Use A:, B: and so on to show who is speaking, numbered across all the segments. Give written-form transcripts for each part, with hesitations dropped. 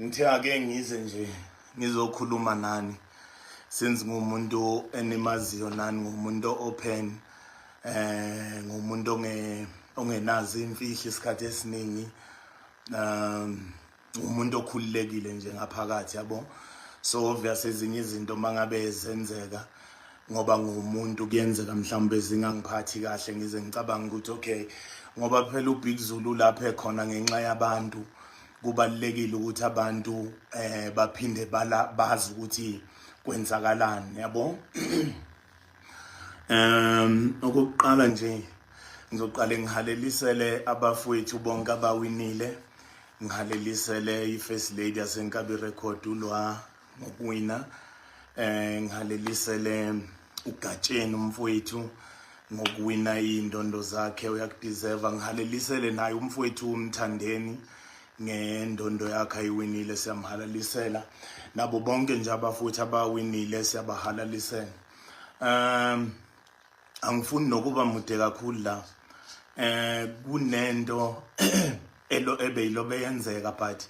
A: Ngithe ake ngize nje ngizokhuluma nani since ngumuntu enimaziyo nani, ngumuntu open, ngumuntu ongenazo imfihlo isikhathi esiningi, umuntu okhululekile nje ngaphakathi, yabo. So obvious ezinye izinto mangabe zenzeka, ngoba ngumuntu, kuyenzeka mhlawumbe zingangiphathi kahle, ngize ngicabanga ukuthi okay, ngoba phela uBig Zulu lapha ekhona ngenxa yabantu, kubalulekile ukuthi abantu baphinde bala bazi ukuthi kwenzakalani, yabo. Okokuqala nje ngizoqale ngihalelisele abafowethu bonke abawinile, ngihalelisele i-First Lady yaseNkabi Record ulwa ngokuwina, ngihalelisele uGatsheni umfowethu ngokuwina iy'ndondo zakhe, uyakudeserve. Ngihalelisele naye umfowethu uMthandeni ngendondo yakhe ayiwinile, siyamhalalisela. Nabo bonke nje abafowethu abawinile siyabahalalisela. Angifuni nokuba mude kakhulu la. Kunento elo ebeyilobe yenzeka, but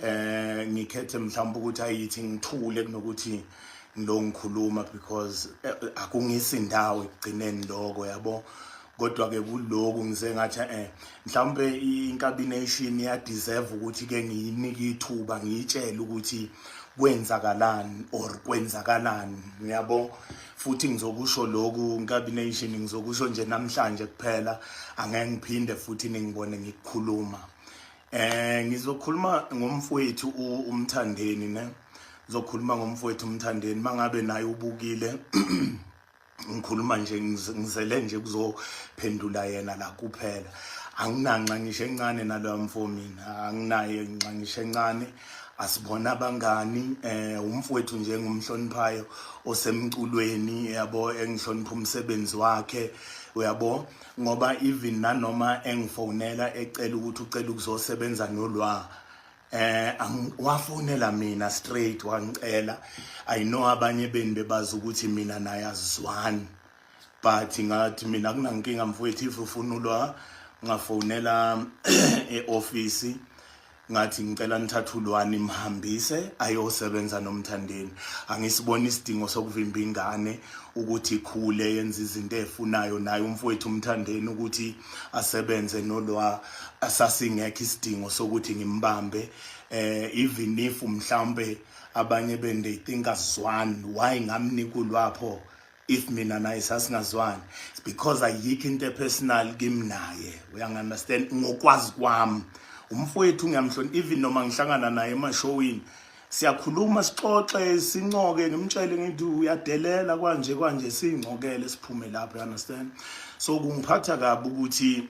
A: ngikhethe mhlawumbe ukuthi ayithi ngithule kunokuthi ngilo ngikhuluma, because akungisi indawo ekugcineni lokho, yabo. Kodwa ke kuloku ngize ngathi mhlawumbe iNkabi Nation ya deserve ukuthi ke ngiyinike ithuba, ngiyitshele ukuthi kwenzakalani or kwenzakalani, ngiyabo. Futhi ngizokusho lokhu, Nkabi Nation, ngizokusho nje namhlanje kuphela, angeke ngiphinde futhi ningibone ngikukhuluma. Ngizokhuluma ngomfowethu uMthandeni ne, ngizokhuluma ngomfowethu uMthandeni. Mangabe naye ubukile, ngikhuluma nje, ngizele nje kuzophendula yena la kuphela. Anginanxa ngisho encane naloya mfo, mina anginaye nxa ngisho encane, asibona abangani. Umfowethu nje engumhloniphayo osemculweni, yabo, engihlonipha umsebenzi wakhe, uyabo, ngoba even nanoma engifonela ecela ukuthi ucela ukuzosebenza nolwa, wafonela mina straight wangicela. I know abanye beni bebazi ukuthi mina naye azizwani, but ngathi mina kunankinga mfowethu, if ufuna ulwa, ngafonela e-office ngathi ngicela nithathe ulwani mhambise ayosebenza noMthandeni. Angisibona isidingo sokuvimba ingane ukuthi ikhule yenze izinto ezifunayo, naye umfowethu uMthandeni ukuthi asebenze nolwa, asasingekho isidingo sokuthi ngimbambe. Even if mhlambe abanye bende they think asizwani, why ngamnika ulwapho if mina naye sasingazwani? It's because ayikho into epersonal kimi naye, uyangi-understand? Ngokwazi kwami umfowethu ngiyamhlonipha, even noma ngihlangana naye emashowini siyakhuluma, sixoxe, sincoke, ngimtshele ngithi uyadelela kwanje kwanje, sincokele siphume lapho, you understand? So kungiphatha kabi ukuthi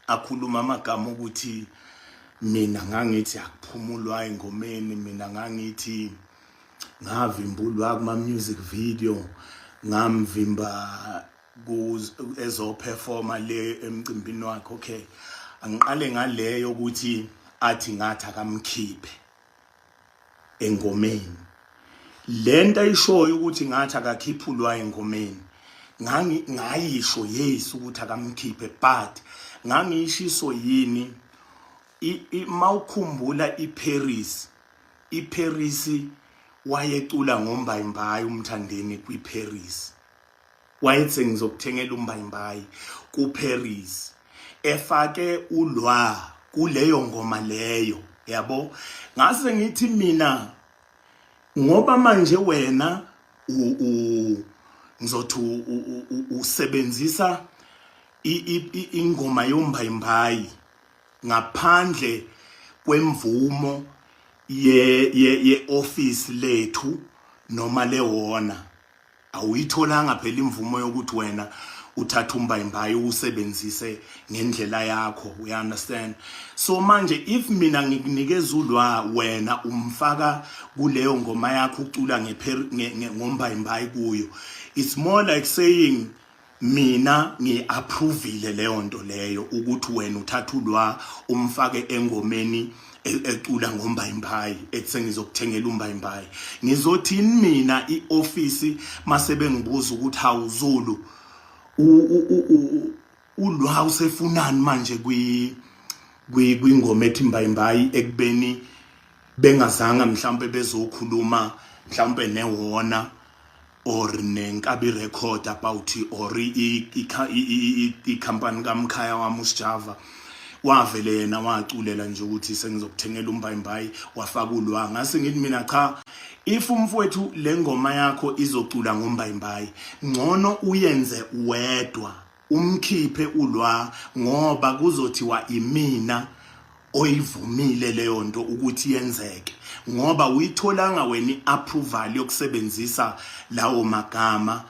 A: akhuluma amagama ukuthi mina ngangithi akuphumulwa engomeni, mina ngangithi ngavimbulwa kuma music video, ngamvimba ezoperforma le emcimbini wakhe. Okay, angiqale ngaleyo ukuthi athi ngathi akamkhiphe engomeni. Lento ayishoyo ukuthi ngathi akakhiphulwa engomeni, ngangi ngayisho yes ukuthi akamkhiphe, but ngangiyishiso yini? Mawukhumbula iParis, iParis wayecula ngombayimbayi uMthandeni kwiParis, wayethi ngizokuthengela umbayimbayi kuParis, efake ulwa kuleyo ngoma leyo, yabo. Ngase ngithi mina ngoba manje wena ngizothi usebenzisa ingoma yombayimbayi ngaphandle kwemvumo ye office lethu noma lewona, awuyitholanga phela imvumo yokuthi wena uthatha umbayimbayi usebenzise ngendlela yakho, you understand? So manje if mina ngikunikeza ulwa, wena umfaka kuleyo ngoma yakho, ucula ngombayimbayi kuyo, it's more like saying mina ngi-approvile leyo nto leyo ukuthi wena uthatha ulwa umfake engomeni ecula ngombayimbayi, ethi sengizokuthengela umbayimbayi. Ngizothini mina i-ofisi mase bengibuza ukuthi hawu Zulu, ulwa usefunani manje kwingoma ethi mbayimbayi, ekubeni Bengazanga mhlawumbe bezokhuluma mhlawumbe newona or nenkabi record about or i-company kamkhaya wami uSjava. Wavele yena waculela nje ukuthi sengizokuthengela umbayimbayi, wafaka ulwa. Ngase ngithi mina, cha, if umfowethu le ngoma yakho izocula ngombayimbayi, ngcono uyenze wedwa, umkhiphe ulwa, ngoba kuzothiwa imina oyivumile leyo nto ukuthi yenzeke, ngoba uyitholanga wena i-approval yokusebenzisa lawo magama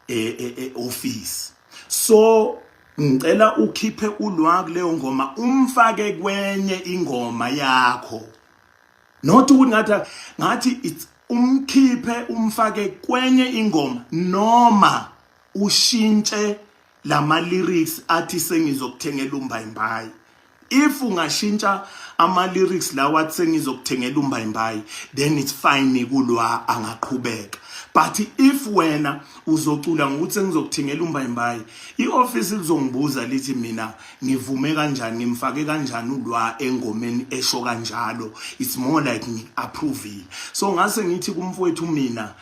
A: e-office. So ngicela ukhiphe ulwa kuleyo ngoma, umfake kwenye ingoma yakho, not ukuthi ngathi it's umkhiphe umfake kwenye ingoma noma ushintshe lama lyrics athi sengizokuthengela umbayimbayi. If ungashintsha ama lyrics lawa athi sengizokuthengela umbayimbayi, then it's fine, kulwa angaqhubeka. But if wena uzocula ngokuthi sengizokuthengela umbayimbayi, ioffice lizongibuza lithi mina ngivume kanjani, ngimfake kanjani ulwa engomeni esho kanjalo? It's more like ngi-approvile. So ngase ngithi kumfowethu mina,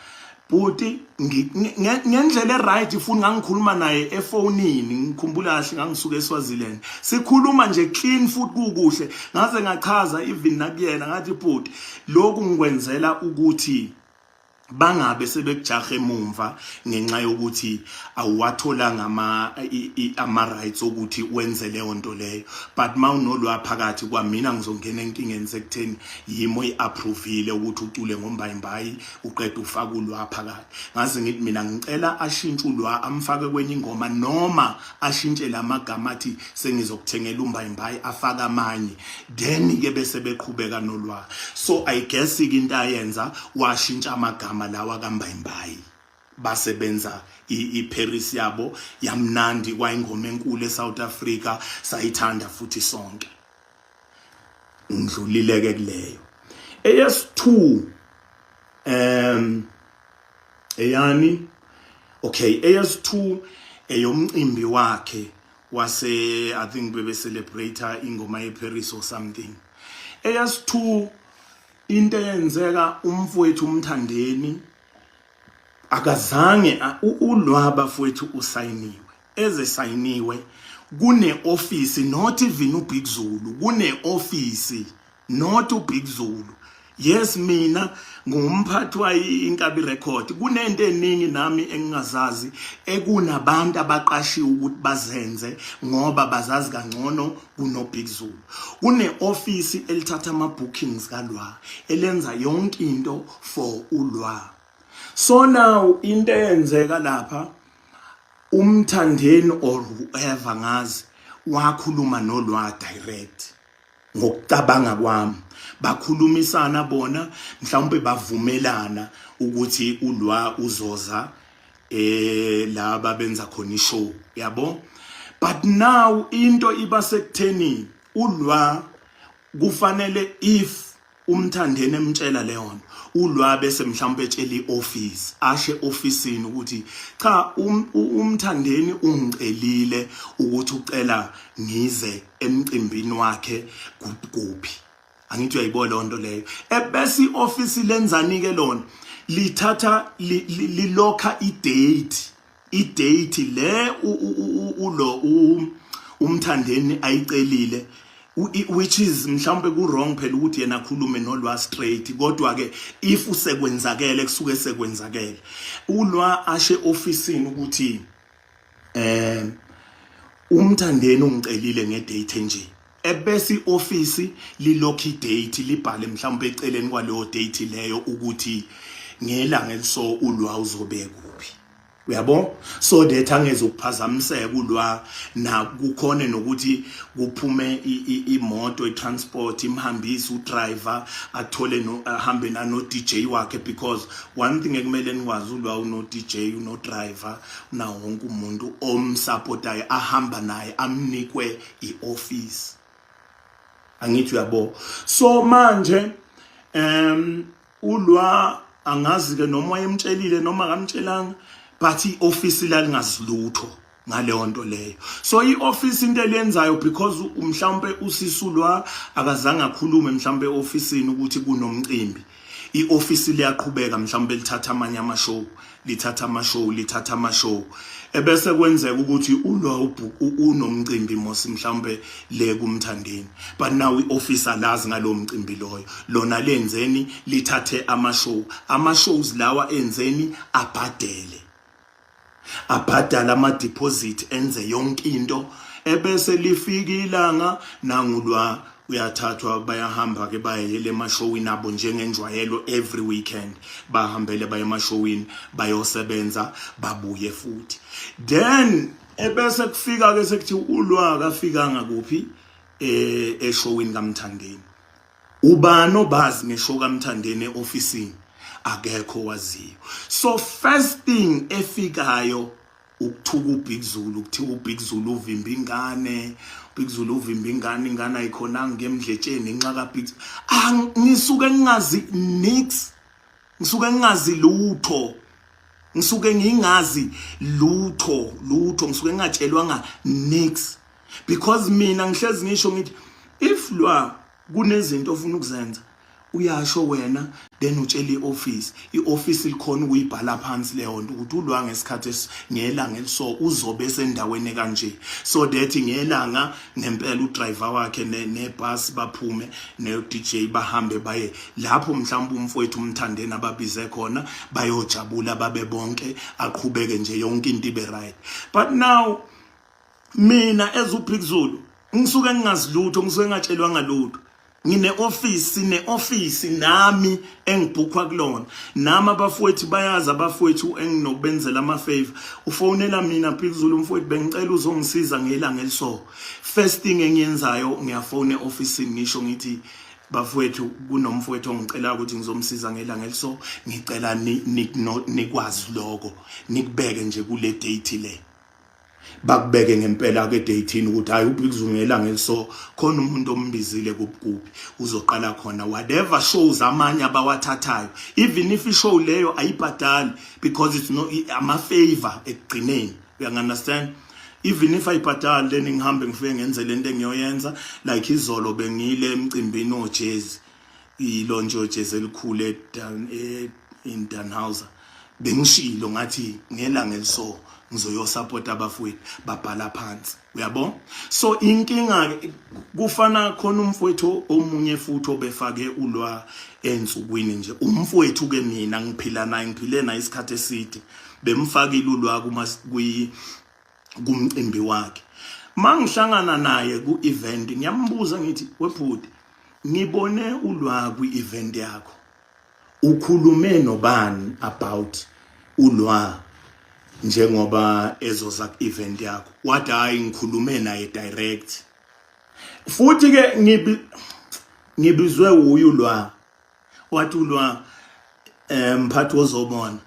A: bhuti, ngendlela e-right futhi ngangikhuluma naye efonini, ngikhumbula kahle, ngangisuka eSwaziland, sikhuluma nje clean futhi kukuhle. Ngaze ngachaza even nakuyena, ngathi, bhuti, lokhu ngikwenzela ukuthi bangabe sebekujaha emumva ngenxa yokuthi awuwatholanga ama rights okuthi wenze leyo nto leyo. But mawunolwa phakathi kwamina, ngizongena enkingeni sekutheni yimo i-approvile ukuthi ucule ngombayimbayi, uqeda ufaka ulwa phakathi. Ngaze ngithi mina ngicela ashintshe ulwa, amfake kwenye ingoma, noma ashintshe lamagama athi sengizokuthengela umbayimbayi, afake amanye, then ke bese beqhubeka nolwa. So I guess ke into ayenza, washintsha amagama lawa kambayimbayi, basebenza iParis yabo yamnandi, kwayingoma enkulu eSouth Africa, sayithanda futhi sonke. Ngidlulile ke kuleyo. Eyesi2, eyani, okay, eyesi2 eyomcimbi wakhe wase, I think bebe celebrate ingoma yeParis or something. Eyesi2, into eyenzeka, umfowethu umthandeni akazange ulwaba fowethu usayiniwe, ezesayiniwe kune office, not even uBig Zulu, kune office, not uBig Zulu. Yes, mina ngumphathi wayi Inkabi Record, kunento eningi nami engingazazi ekunabantu abaqashiwe ukuthi bazenze ngoba bazazi kangcono kuno Big Zulu. Kune office elithatha ama bookings kalwa, elenza yonke into for ulwa. So now into eyenzeka lapha, umthandeni or whoever ngazi wakhuluma nolwa direct. Ngokucabanga kwami, bakhulumisana bona, mhlawumbe bavumelana ukuthi ulwa uzoza laba benza khona ishow yabo. But now into iba sekutheni ulwa kufanele, if umthandeni emtshela leyo nto, ulwa bese mhlawumbe etshela ioffice, ashe officeini ukuthi cha, umthandeni ungicelile ukuthi ucela ngize emcimbini wakhe kuphi. Angithi uyayibona leyo nto leyo? Ebese ioffice lenzani ke lona? Lithatha lilokha i-date le ulo umthandeni ayicelile, which is mhlawumbe ku wrong phela ukuthi yena akhulume nolwa straight. Kodwa ke if usekwenzakele, kusuke sekwenzakele. Ulwa ashe officeini ukuthi umthandeni ungicelile ngedate nje, ebese ioffice lilokhu idate, libhale mhlawumbe eceleni kwaleyo date leyo ukuthi ngelanga eliso ulwa uzobe kuphi, uyabo, so that angezokuphazamiseka ulwa na kukhona nokuthi kuphume imoto, i-transport imhambise, udriver athole no ahambe nano DJ wakhe. Because one thing ekumele nikwazi, ulwa uno DJ, uno driver, unawo wonke umuntu omsupportayo ahamba naye, amnikwe ioffice. Angithi uyabo? So manje ulwa angazi ke noma wayemtshelile noma akamtshelanga, but ioffice lalingazilutho. Ngaleyo nto leyo, so i-office into eliyenzayo, because mhlawumbe usisulwa akazange akhulume mhlawumbe e-ofisini ukuthi kunomcimbi, i-office liyaqhubeka, mhlawumbe lithatha amanye ama-show, lithatha ama-show, lithatha ama-show, ebese kwenzeka ukuthi ulwa unomcimbi mos mhlawumbe le kuMthandeni, but now i-office alazi ngalowo mcimbi loyo. Lona lenzeni? Lithathe ama-show. Ama-shows lawa enzeni? Abhadele, abhadala ama-deposit, enze yonke into, ebese lifika ilanga, nangulwa uyathathwa, bayahamba ke, bayele emashowini abo njengenjwayelo. Every weekend bahambele baye emashowini, bayosebenza, babuye futhi. Then ebese kufika ke sekuthi ulwa akafikanga kuphi, eshowini kaMthandeni. Ubani obazi ngeshow kaMthandeni eofisini? Akekho waziyo. So first thing efikayo ukuthuka uBig Zulu, kuthiwa uBig Zulu uvimba ingane, uBig Zulu uvimba ingane, ingane ayikhonanga ngemdletsheni ngenxa kaBig. Ah, ngisuke ngingazi nix, ngisuke ngingazi lutho, ngisuke ngingazi lutho lutho, ngisuke ngingatshelwanga nix, because mina ngihlezi ngisho ngithi if lwa kunezinto ofuna ukuzenza, uyasho wena, then utshela i-office. I-office likhona ukuyibhala phansi leyo nto ukuthi ulwa ngesikhathi, ngelanga eliso, uzobe esendaweni kanje, so that ngelanga ngempela udriver wakhe nebus baphume ne-DJ, bahambe baye lapho mhlawumbe umfowethu uMthandeni ababize khona, bayojabula babe bonke, aqhubeke nje yonke into ibe right. But now mina as uBig Zulu ngisuke ngingazi lutho, ngisuke ngingatshelwanga lutho. Ngine office, ne office nami engibhukhwa kulona, nami abafowethu bayazi, abafowethu enginokubenzela ama favor. Ufonela mina, "Big Zulu mfowethu, bengicela uzongisiza ngelanga eliso." First thing engiyenzayo, ngiyafona eofficeini, ngisho ngithi, "Bafowethu, kunomfowethu ongicela ukuthi ngizomsiza ngelanga eliso, ngicela nikwazi lokho, nikubeke nje kule date le." Bakubeke ngempela ke dateini ukuthi hayi, uBig Zulu ngelanga eliso khona umuntu ombizile kuphi, uzoqala khona whatever shows amanye abawathathayo, even if ishow leyo ayibhadali, because it's no ama favor ekugcineni, you understand? Even if ayibhadali, then ngihambe ngifike ngenze lento engiyoyenza. Like izolo bengile emcimbini ojazz, ilaunch ojazz elikhulu in Danhauser. Bengishilo ngathi ngelanga eliso ngizoyosupport abafowethu, babhala phansi, uyabo. So inkinga ke kufana khona umfowethu omunye futhi obefake ulwa ensukwini nje, umfowethu ke mina ngiphila naye, ngiphile naye isikhathi eside, bemfakile ulwa kuma kwi kumcimbi wakhe. Mangihlangana naye ku event, ngiyambuza ngithi, "Webhuti, ngibone ulwa kwi event yakho, ukhulume nobani about ulwa njengoba ezoza ku event yakho?" Wathi, "Hayi, ngikhulume naye direct." Futhi ke ngibizwe uyu lwa, wathi ulwa, "Mphathi, wozobona."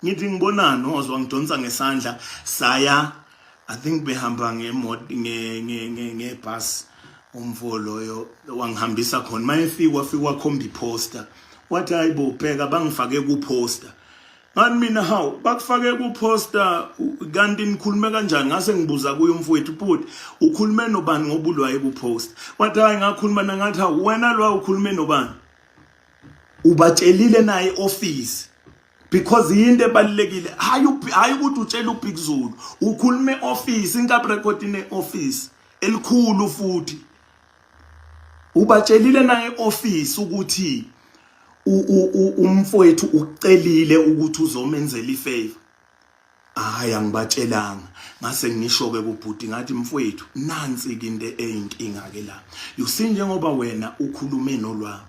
A: Ngithi, "Ngibonani?" Ozwa ngidonsa ngesandla, saya, I think behamba ngemoto, ngebus, umfo loyo wangihambisa khona. Mayefika, wafika wakhomba iposter, wathi, "Hayibo, bheka, bangifake ku poster." Ngathi mina, "Hawu, bakufake ku poster, kanti nikhulume kanjani?" Ngase ngibuza kuye umfowethu, "Bhuti, ukhulume nobani ngoba ulwaye ku poster?" Wathi, "Hayi, ngakhuluma." Ngathi, "Hawu, wena lwa ukhulume nobani? Ubatshelile naye office?" Because yinto ebalulekile, hayi hayi ukuthi utshela uBig Zulu, ukhulume office, Inkabi Record ine office elikhulu futhi. Ubatshelile naye office ukuthi umfowethu ucelile ukuthi uzomenzela ifavor? "Hayi, angibatshelanga." Ngase ngisho ke kubhuti ngathi, "Mfowethu, nansi ke into eyinkinga ke la. You see, njengoba wena ukhulume nolwa,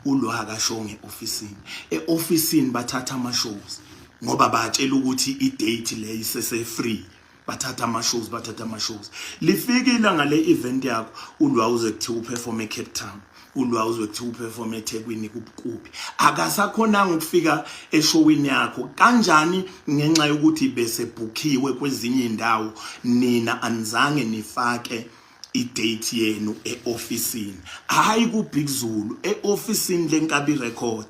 A: ulwa akashonge eofisini, eofisini bathatha ama shows ngoba batshela ukuthi i-date le isese free, bathatha ama shows, bathatha ama shows. Lifika ilanga le event yakho, ulwa uze kuthiwa uperform eCape Town, ulwa uze kuthiwa uperform eThekwini, kuphi, akasakhonanga ukufika eshowini yakho. Kanjani? Ngenxa yokuthi bese bookiwe kwezinye indawo, nina anizange nifake idate yenu eofisini, hayi ku Big Zulu, eofisini leNkabi Record.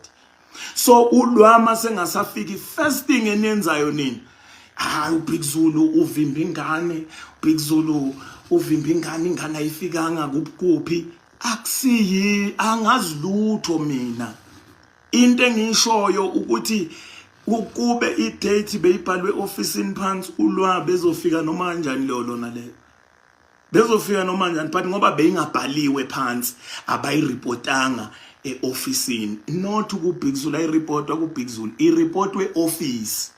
A: So ulwama sengasafiki, first thing eniyenzayo nini, Hayi, uBig Zulu uvimba ingane, uBig Zulu uvimba ingane, ingane ayifikanga kuphi. Akusiyi, angazi lutho mina. Into engiyishoyo ukuthi ukube idate beyibhalwe ofisini phansi, ulwa bezofika noma kanjani leyo lona leyo bezofika noma kanjani, but ngoba beyingabhaliwe phansi, abayiripotanga e-ofisini, not ku-Big Zulu. Ayiripotwa ku-Big Zulu, iripotwe e-office,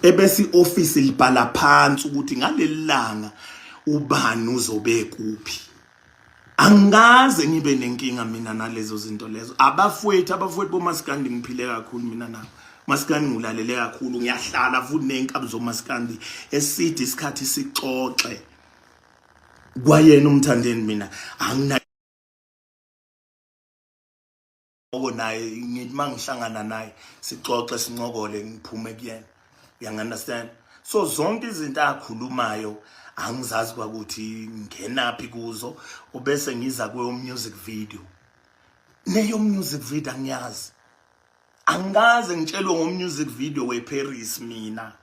A: ebese i-office libhala phansi ukuthi ngaleli langa ubani uzobe kuphi. Angikaze ngibe nenkinga mina nalezo zinto lezo. Abafowethu bomasikandi ngiphile kakhulu mina nabo. Masikandi ngilalele kakhulu, ngiyahlala futhi nenkabi zomasikandi eside isikhathi sixoxe. Kwayena uMthandeni mina angina naye, ngithi mangihlangana naye sixoxe, sincokole, ngiphume kuyena, you understand? So zonke izinto akhulumayo angizazi kwakuthi ngenaphi kuzo. Ubese ngiza kuyo music video, neyo music video angiyazi, angikaze ngitshelwe ngo music video weParis mina.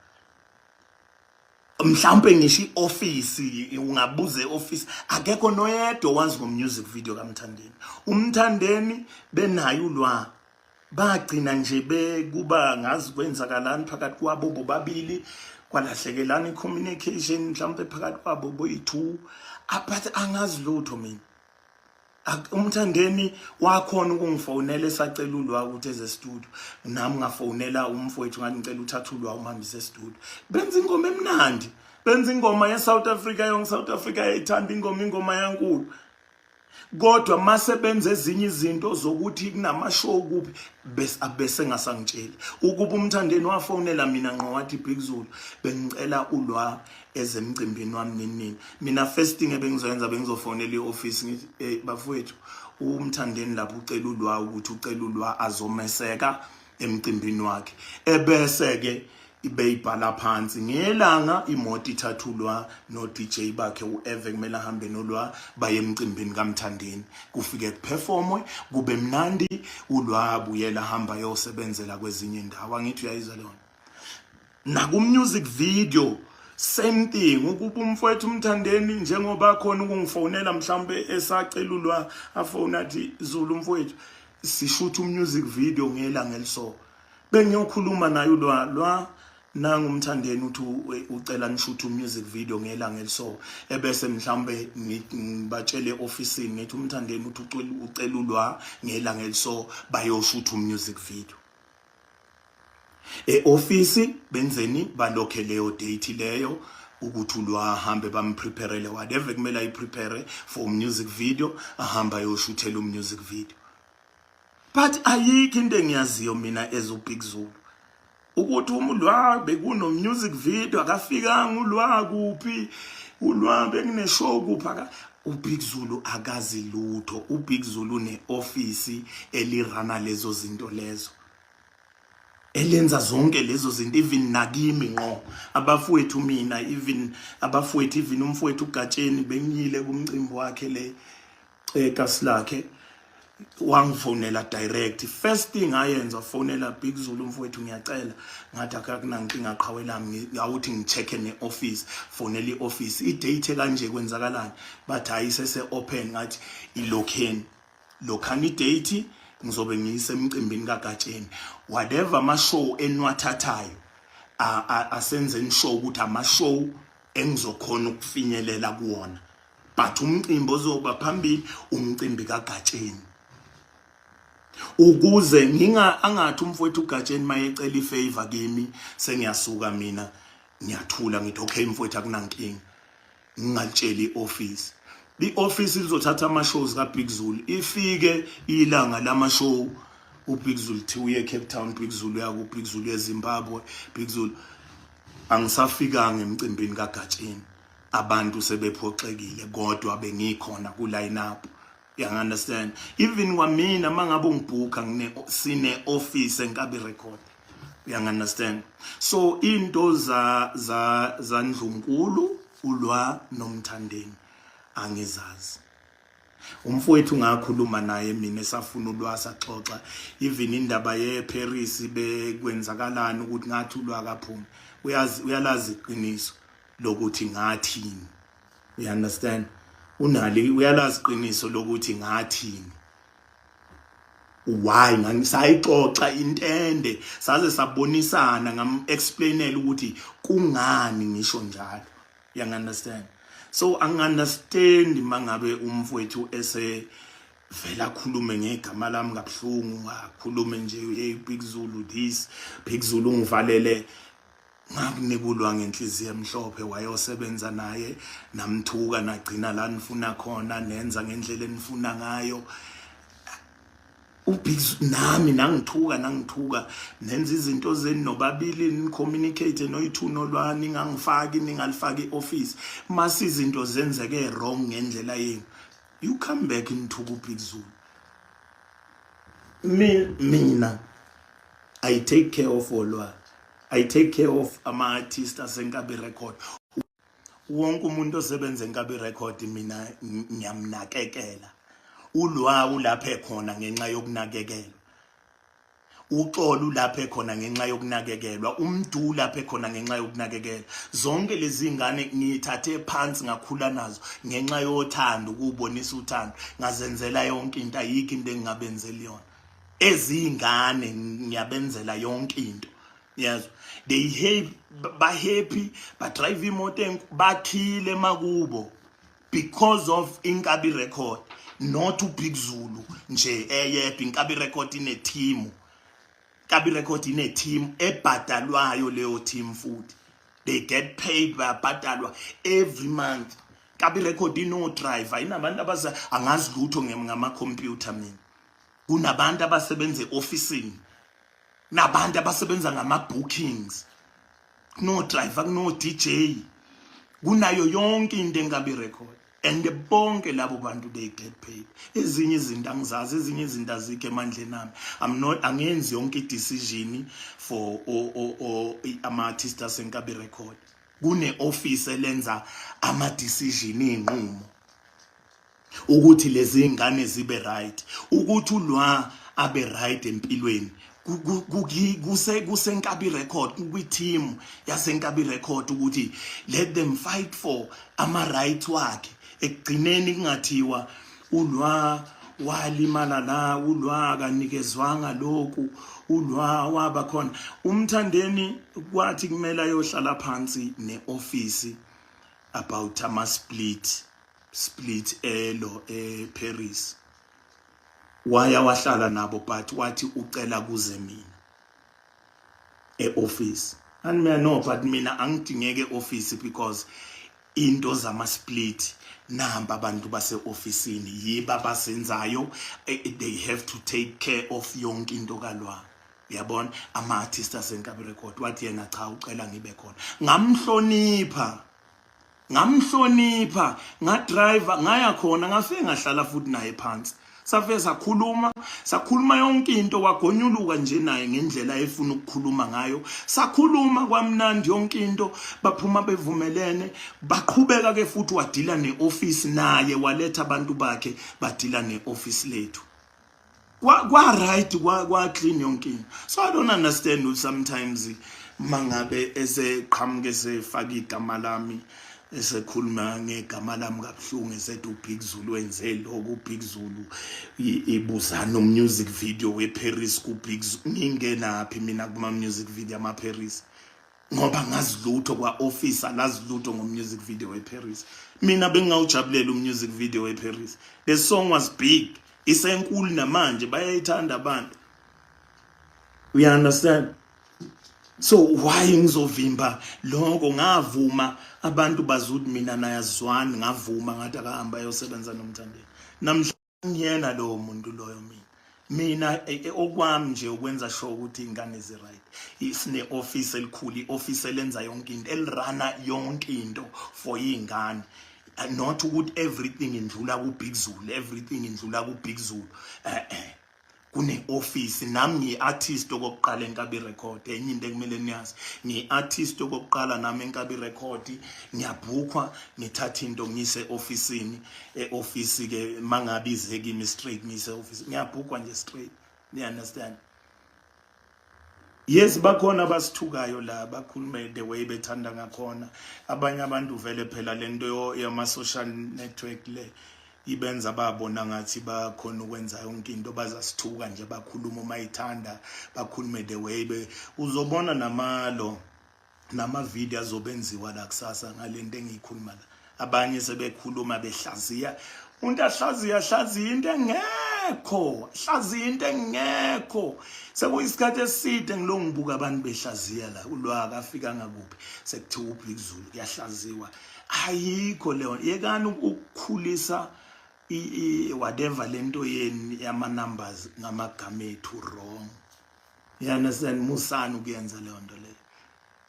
A: Mhlawumbe ngisho i-office, ungabuza e-office, akekho noyedwa owazi ngo-music video kaMthandeni. UMthandeni benayo ulwa bagcina nje bekuba ngazi kwenzakalani phakathi kwabo bobabili, kwalahlekelana i-communication mhlawumbe phakathi kwabo boyi-two, but angazi lutho mina. UMthandeni wakhona ukungifonela esacela ulwa ukuthi eze studio, nami ngafonela umfowethu ngathi ngicela uthathe ulwa umhambise studio. Benza ingoma emnandi, benza ingoma ye-South Africa yonke, South Africa yayithanda ingoma, ingoma yankulu. Kodwa mase benza ezinye izinto zokuthi kunama-show kuphi, bese ngasangitsheli. Ukuba uMthandeni wafonela mina ngqo wathi, "Big Zulu, bengicela ulwa ezemcimbini wami," nini nini, mina first thing ebengizoyenza bengizofonela i-office ngithi, "Hey bafowethu, uMthandeni lapho ucela ulwa ukuthi ucela ulwa azomeseka emcimbini wakhe." Ebese ke ibeyibhala phansi ngelanga imoto ithathulwa no DJ bakhe uEve kumele ahambe nolwa baye emcimbini kaMthandeni, kufike kuperformwe kube mnandi, ulwa abuyela hamba yosebenzela kwezinye indawo. Angithi uyayizwa leyo? Naku music video same thing. Ukuba umfowethu uMthandeni njengoba khona ukungifonela mhlawumbe esacelulwa, afone athi, "Zulu mfowethu, sishutha umusic video ngelanga eliso," bengiyokhuluma naye ulwa, "Lwa, nangu uMthandeni uthi ucela nishuthe umusic video ngelanga eliso." Ebese mhlawumbe ngibatshele eofisini ngithi uMthandeni uthi ucela ulwa ngelanga eliso bayoshutha umusic video. E-ofisi benzeni? Balokhe leyo date leyo ukuthi ulwahambe, bampreparele whatever kumele ayiprepare for music video, ahamba ayoshuthela umusic video. But ayikho into engiyaziyo mina as uBig Zulu ukuthi umlwa bekuno music video, akafikanga ulwa kuphi, ulwa bekune show kuphi. Aka uBig Zulu akazi lutho. UBig Zulu ne-office elirana lezo zinto lezo, elenza zonke lezo zinto, even nakimi ngqo abafowethu mina, even abafowethu, even umfowethu uGatsheni, bengiyile kumcimbi wakhe le ekasi lakhe, wangifonela direct. First thing ayenza, fonela, "Big Zulu mfowethu, ngiyacela." Ngathi, "Akakunankinga qhawe lami." Awuthi ngi-check ne-office, fonela i-office, i-date kanje kwenzakalani? Bathi, "Hayi, sese open." Ngathi, "Ilokheni lokhani idate, ngizobe ngiyisemcimbini kaGatsheni. Whatever ama-show eniwathathayo, asenzeni show ukuthi ama-show engizokhona ukufinyelela kuwona, but umcimbi ozoba phambili umcimbi kaGatsheni, ukuze nginga angathi umfowethu uGatsheni mayecela ifavor kimi sengiyasuka mina ngiyathula, ngithi, 'Okay mfowethu, akunankinga.' Ngingalitsheli i-office, i-office lizothatha ama-shows kaBig Zulu, ifike ilanga lama-show uBig Zulu thi uye Cape Town, Big Zulu uya ku Big Zulu eZimbabwe, Big Zulu angisafikanga emcimbini kaGatsheni, abantu sebephoxekile, kodwa bengikhona ku line up." You understand? Even kwamina mangabe ungibhuka, ngine sine office eNkabi Record, you understand? So into za zandlunkulu ulwa noMthandeni angizazi. Umfowethu ngakhuluma naye mina esafuna ulwazi, axoxa even indaba yeParis bekwenzakalani ukuthi ngathi ulwa kaphumi. Uyazi, uyalazi iqiniso lokuthi ngathini. You understand? Unali uyalazi iqiniso lokuthi ngathini. Why ngisayixoxa intende, saze sabonisana, ngam explainela ukuthi kungani ngisho njalo. You understand? So angi-understand mangabe umfowethu ese vela akhulume ngegama lami kabuhlungu, akhulume nje, "Hey, Big Zulu this, Big Zulu ngivalele." Ngakunika ngenhliziyo emhlophe, wayosebenza naye, namthuka, nagcina la nifuna khona, nenza ngendlela enifuna ngayo. UBig nami nangithuka, nangithuka, nenza izinto zenu nobabili, ni-communicate noyi-two nolwani, ningangifaki, ningalifaki i-office. Mase izinto zenzeke wrong ngendlela yenu, you come back nithuka uBig Zulu. Mina I take care of olwa, I take care of ama-artist aseNkabi Record. Wonke umuntu osebenza eNkabi Record mina ngiyamnakekela. Ulwa ulapha ekhona ngenxa yokunakekelwa, uXolo ulapha ekhona ngenxa yokunakekelwa, umdu lapha ekhona ngenxa yokunakekelwa. Zonke lezi ngane ngiyithathe phansi, ngakhula nazo ngenxa yothando, ukubonisa uthando, ngazenzela yonke into. Ayikho into engingabenzeli yona ezingane, ngiyabenzela yonke into. Yazo they happy, ba happy, ba drive imoto, bakhile makubo because of Inkabi Record, not uBig Zulu nje eyedwa. Inkabi Record ine team, Inkabi Record ine team ebhadalwayo. Leyo team futhi they get paid, bayabhadalwa every month. Inkabi Record ino driver, inabantu abaza. Angazi lutho ngama computer mina. Kunabantu abasebenza eofficeini, nabantu abasebenza ngama bookings, kuno driver, kuno DJ, kunayo yonke into eNkabi Record, and bonke labo bantu they get paid. Ezinye izinto angizazi, ezinye izinto azikho emandleni ami. I'm not, angenzi yonke i-decision for o ama-artist aseNkabi Record. Kune office elenza ama decision, inqumo ukuthi lezi ngane zibe right, ukuthi ulwa abe right empilweni. KuseNkabi Record, kwi-team yaseNkabi Record ukuthi let them fight for ama rights wakhe. Ekugcineni kungathiwa ulwa walimala la, ulwa kanikezwanga lokhu, ulwa waba khona. Umthandeni kwathi kumele ayohlala phansi neoffice about ama split elo eParis, waya wahlala nabo, but wathi ucela kuze mina eoffice. And mina, no, but mina angidingeke eoffice because into zama split, namba abantu base officeini yiba abasenzayo. They have to take care of yonke into kalwa, uyabona, ama artists aseNkabi Record. Wathi yena cha, ucela ngibe khona. Ngamhlonipha, ngamhlonipha, ngadriver ngaya khona, ngafike ngahlala futhi naye phansi, safike sakhuluma, sakhuluma yonke into. Wagonyuluka nje naye ngendlela efuna ukukhuluma ngayo, sakhuluma kwamnandi yonke into, baphuma bevumelene. Baqhubeka ke futhi wadila neoffice naye, waletha abantu bakhe, badila neoffice lethu, kwa right, kwa clean yonke into. So I don't understand sometimes mangabe eseqhamuke esefaka igama lami, esekhuluma ngegama lami kabuhlungu, esethi uBig Zulu wenze lokhu, uBig Zulu ibuzana music video weParis kuBig Zulu. Ngingenaphi mina kuma music video ama Paris? Ngoba ngazi lutho, kwa office alazi lutho ngo music video weParis. Mina bengawujabulela umusic video weParis. The song was big, isenkulu namanje, bayayithanda abantu. We understand? So why ngizovimba lokho? Ngavuma, abantu bazuthi mina nayazwani. Ngavuma, ngathi akahamba ayosebenza nomthandeni. Namhla ngiyena lowo muntu loyo. Mina okwami nje ukwenza sure ukuthi ingane zi right. Sine office elikhulu, i-office elenza yonke into, elirana yonke into for ingane, not ukuthi everything indlula ku Big Zulu, everything indlula ku Big Zulu. Kune office. Nami ngiyi-artist okokuqala eNkabi Record. Enye into ekumele niyazi, ngiyi-artist okokuqala nami eNkabi Record. Ngiyabhukhwa, ngithatha into ngiyise officeini. E-office ke mangabe ize kimi straight, ngiyise office, ngiyabhukhwa nje straight. You understand? Yes, bakhona abasithukayo la, bakhulume the way bethanda ngakhona. Abanye abantu vele phela lento yama social network le ibenza babona ngathi bakhona ukwenza yonke into. Bazasithuka nje, bakhuluma uma ithanda, bakhulume the way be uzobona namalo nama-video azobenziwa la kusasa ngalento engiyikhuluma la. Abanye sebekhuluma behlaziya, umuntu ahlaziya, ahlaziya into engekho, hlaziya into engekho. Sekuyisikhathi eside ngilo ngibuka abantu behlaziya la, ulwaka afika ngakuphi, sekuthiwa uBig Zulu, kuyahlaziwa. Ayikho leyo. Yekani ukukhulisa whatever lento yeni yama numbers ngamagama ethu wrong, you understand? Musani ukuyenza leyo nto leyo,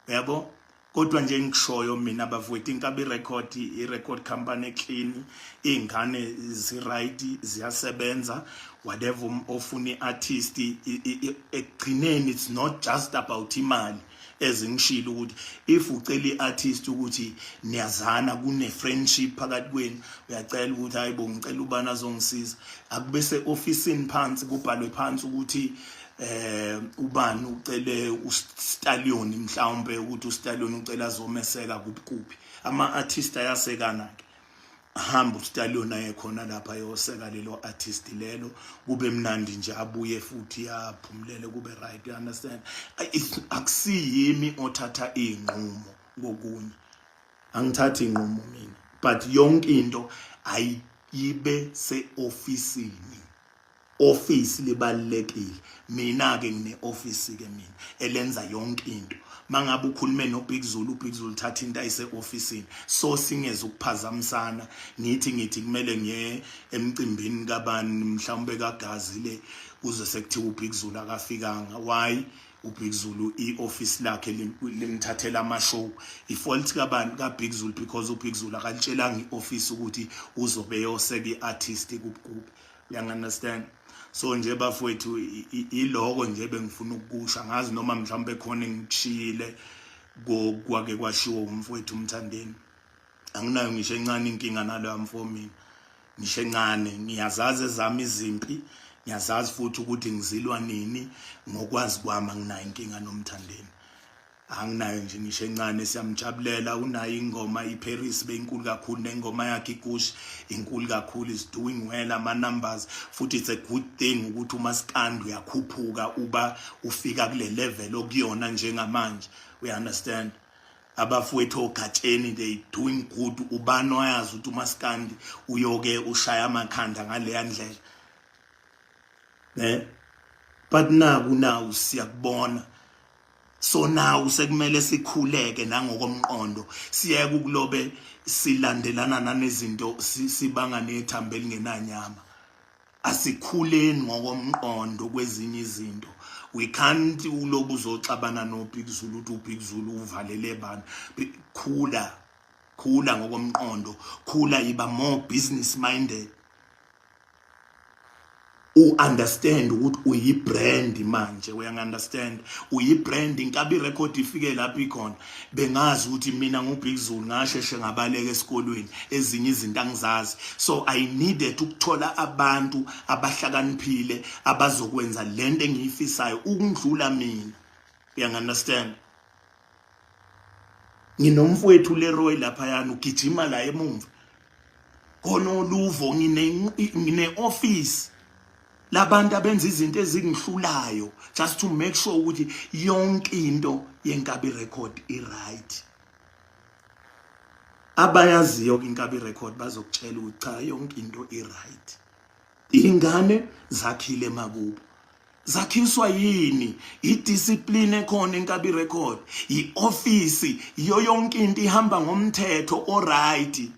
A: uyabo? Kodwa nje ngishoyo mina bafowethu, Inkabi Record, i-record company clean, iy'ngane zi-right, ziyasebenza. Whatever ofuna i-artist, ekugcineni it's not just about imali. Ezingishilo ukuthi if ucela i-artist ukuthi niyazana, kune-friendship phakathi kwenu, uyacela ukuthi, "Hayi bo, ngicela ubani azongisiza," akube se-ofisini phansi, kubhalwe phansi ukuthi ubani ucele uStallion, mhlawumbe ukuthi uStallion ucela azomeseka kuphi kuphi. Ama artist ayasekana ke, hamba uStallion aye khona lapha, yoseka lelo artist lelo, kube mnandi nje, abuye futhi aphumulele, kube right, you understand? Akusiyimi othatha inqumo kokunye, angithathi inqumo mina, but yonke into ayibe seofisini. Office libalekile. Mina ke ngine office ke mina elenza yonke into. Mangabe ukhulume no Big Zulu, uBig Zulu thatha into ayise officeini, so singeze ukuphazamisana. Ngithi kumele ngiye emcimbini kabani, mhlawumbe kaGazi le, kuze sekuthiwa uBig Zulu akafikanga. Why? UBig Zulu i-office lakhe limthathela ama-show. I-fault kabani? KaBig Zulu, because uBig Zulu akalitshelanga i-office ukuthi uzobe yoseka i-artist kuphi, uyangi-understand? So nje bafowethu, iloko nje bengifuna ukukusho. Angazi noma mhlawumbe khona engikushiyile kwake kwashiwo umfowethu uMthandeni. Anginayo ngisho encane inkinga naloya mfo mina, ngisho encane. Ngiyazazi ezami izimpi, ngiyazazi futhi ukuthi ngizilwa nini. Ngokwazi kwami, anginayo inkinga noMthandeni, anginayo nje ngisho encane. Siyamjabulela, unayo ingoma iParis beyinkulu kakhulu, nengoma yakhe iKush inkulu kakhulu, is doing well ama numbers. Futhi it's a good thing ukuthi umaskandi uyakhuphuka, uba ufika kule level okuyona njengamanje, we understand? Abafowethu oGatsheni, they doing good. Ubani oyazi ukuthi umaskandi uyoke ushaya amakhanda ngaleya ndlela ne? But naku nawu siyakubona. So now sekumele sikhuleke nangokomqondo, siyeke ukulobe silandelana nanezinto, sibanga nethambo elingenanyama. Asikhuleni ngokomqondo kwezinye izinto. We can't ulobu uzoxabana noBig Zulu, uthi uBig Zulu uvalele bani. Khula, khula ngokomqondo, khula, iba more business minded, u-understand ukuthi uyi-brand manje, uyangi-understand? Uyi-brand. Inkabi Record ifike lapho ikhona, bengazi ukuthi mina nguBig Zulu, ngasheshe ngabaleka esikolweni, ezinye izinto angizazi, so I needed ukuthola abantu abahlakaniphile abazokwenza lento engiyifisayo ukundlula mina, uyangi-understand? Nginomfowethu Leroy laphayana, ugijima la emumva khona oluvo. Ngine office labantu abenza izinto ezingihlulayo just to make sure ukuthi yonke into yeNkabi Record i right. Abayaziyo Inkabi Record bazokutshela ukuthi cha, yonke into i right. Ingane zakhile makubo, zakhiswa yini? I-discipline ekhona eNkabi Record, i-office iyo, yonke into ihamba ngomthetho, alright.